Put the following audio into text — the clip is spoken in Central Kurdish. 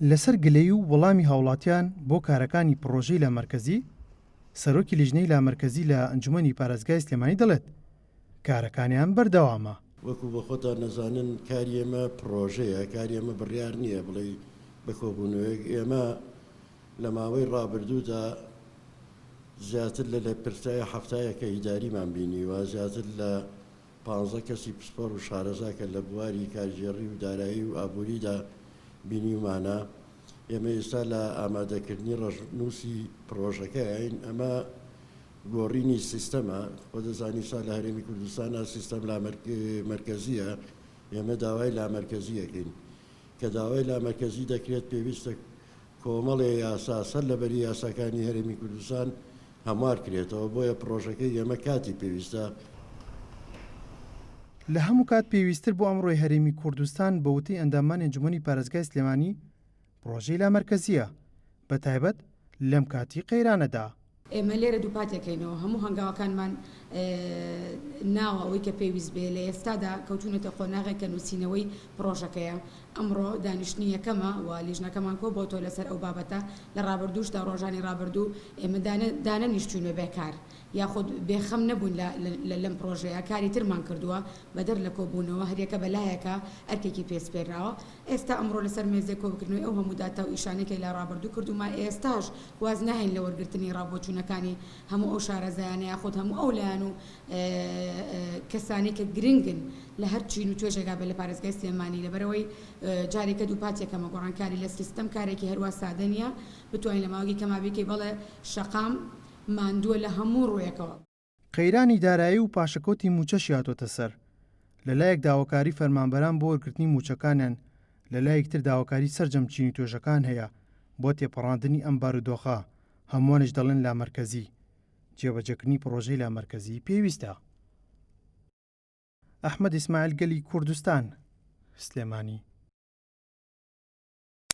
لەسەر گلەیی و وەڵامی هاوڵاتیان بۆ کارەکانی پڕۆژەی لامەرکەزی، سەرۆکی لیژنەی لامەرکەزی لە ئەنجومەنی پارێزگای سلێمانی دەڵێت، کارەکانیان بەردەوامە. وەکو بۆ خۆتان نەزانن کاری ئێمە پڕۆژەیە، کاری ئێمە بڕیار نییە بڵێی بە کۆبوونەوەیەک، ئێمە لە ماوەی ڕابردوودا زیاتر لە لێپرسراوی 70 یەکە ئیداریمان بینیوە، زیاتر لە پانزە کەسی پسپۆڕ و شارەزا کە لە بواری کارگێڕی و دارایی و ئابووریدا بینیومانە. ئێمە ئێستا لە ئامادەکردنی ڕەشنووسی پڕۆژەکەین. ئەمە گۆڕینی سیستەمە. خۆ دەزانی ئێستا لە هەرێمی کوردستانا سیستەم لامەرکەزییە. ئێمە داوای لامەرکەزی ئەکەین. کە داوای لامەرکەزی دەکرێت پێویستە کۆمەڵێ یاسا سەر لەبەری یاساکانی هەرێمی کوردستان هەموار کرێتەوە، بۆیە پڕۆژەکەی ئێمە کاتی پێویستە. لە هەموو کات پێویستتر بۆ ئەمڕۆی هەرێمی کوردستان بە وتەی ئەندامانی ئەنجومەنی پارێزگای سلێمانی پڕۆژەی لامەرکەزییە، بەتایبەت لەم کاتی قەیرانەدا. ئێمە لێرە دووپاتێکەینەوە هەموو هەنگاوەکانمان ناوە ئەوەی کە پێویست بێ لە ئێستادا کەوتوونەتە قۆناغێک کە نووسینەوەی پڕۆژەکەیە ئەمڕۆ دانیشتنی یەکەمە و لیژنەکەمان کۆبۆتەوە لەسەر ئەو بابەتە لە ڕابردووشدا ڕۆژانی ڕابردوو ئێمە دانەنیشتووین بە بێکار یاخود بێخەم نەبووین لە لەم پڕۆژەیە کاری ترمان کردووە بەدەر لە کۆبوونەوە هەریەکە بە لایەکە ئەرکێکی پێ سپێراوە ئێستا ئەمڕۆ لەسەر مێزێک کۆبکردنەوەی ئەو هەموو داتا و ئیشانەی کە لە ڕابردوو کردوومە، ئێستاش واز ناهێین لە وەرگرتنی ڕابۆچوونەکانی هەموو ئەو شارەزایانە یاخود هەموو ئەو لایەن و کەسانەی کە گرنگن لە هەر چین و توێژێکا بێت لە پارێزگای سلێمانی لەبەرئەوەی جارێکە دووپاتیەکەمە گۆڕانکاری لە سیستەم کارێکی هەروا سادە نییە بتوانین لە ماوەیەکی کەما بیکەی بەڵێ شەقام ماندووە لە هەموو ڕوویەکەوە. قەیرانی دارایی و پاشەکەوتی مووچەشی هاتۆتە سەر، لە لایەک داواکاری فەرمانبەران بۆ وەرگرتنی مووچەکانیان، لە لایەکی تر داواکاری سەرجەم چین و توێژەکان هەیە بۆ تێپەڕاندنی ئەم بارودۆخە، هەمووانیش دەڵێن لامەرکەزی، جێبەجێکردنی پڕۆژەی لامەرکەزی پێویستە. ئەحمەد ئیسماعیل گەلی کوردستان، سلێمانی.